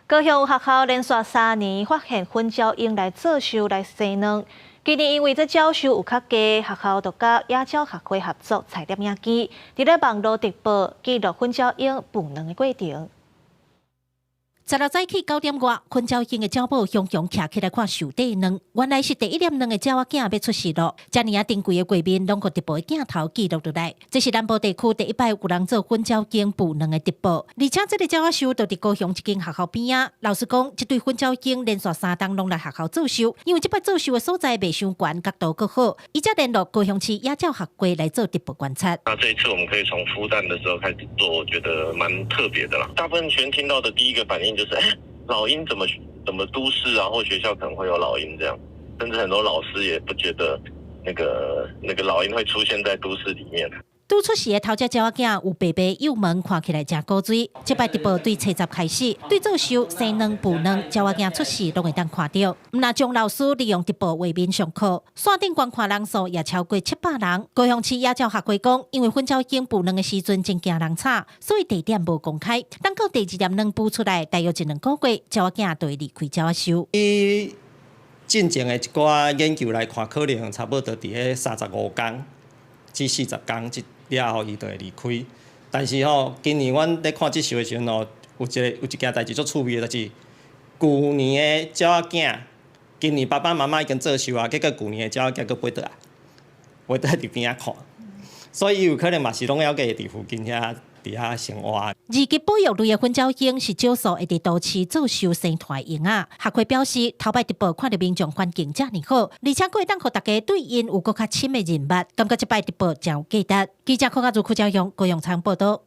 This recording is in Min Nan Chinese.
高雄學校連續3年發現粉鳥鷹來做岫來生卵。今年因為這鳥數有較低，學校就佮野鳥學會合作，採攝影機，佇咧網路直播記錄粉鳥鷹孵卵的過程。十六早起9點外，粉鳥鷹的鳥母雄雄徛起來看岫底卵，原來是第一粒卵的鳥仔囝欲出世囉。遮爾仔珍貴的畫面，攏予直播鏡頭記錄落來。這是南部地區第一擺有人做粉鳥鷹孵卵的直播，而且這个鳥仔岫就佇高雄一間學校邊仔。老師講，這對粉鳥鷹連續3冬攏來學校做岫，因為這擺做岫的所在袂傷懸，角度閣好，伊才聯絡高雄市野鳥學會來做直播觀察。那這一次我們可以從孵蛋的時候開始做，我覺得蠻特別的啦。大部分學生聽到的第一個反應就是，欸，老鷹怎麼都市啊，或學校可能會有老鷹這樣，甚至很多老師也不覺得那個老鷹會出現在都市裡面。拄出世的頭隻鳥仔囝有白白幼毛，看起來誠古錐。這擺直播對初十開始，對做岫、生卵、孵卵，鳥仔囝出世攏會當看著。毋但張老師利用直播畫面上課，線頂觀看人數也超過700人。高雄市野鳥學會講，因為粉鳥鷹孵卵的時陣真驚人吵，所以地點無公開。等到第二粒卵孵出來，大約一兩個月，鳥仔囝就會離開鳥仔岫。以進前的一寡研究來看，可能差不多佇咧35工至40工這了後，伊就會離開。但是吼，今年阮咧看這岫的時陣吼，有一件代誌足趣味的，就是舊年的鳥仔囝，今年爸爸媽媽已經做岫啊，結果舊年的鳥仔囝閣飛倒來，飛倒來佇邊仔看，所以伊有可能嘛是攏猶閣會佇附近遐佇遐生活。二級保育類的粉鳥鷹是少數會佇都市做岫生團的鷹仔。學會表示，頭擺直播看著民眾環境遮爾好，而且閣會當予大家對𪜶有閣較深的認捌，感覺這擺直播誠有價值。記者柯家如、柯家勇、高永昌報道。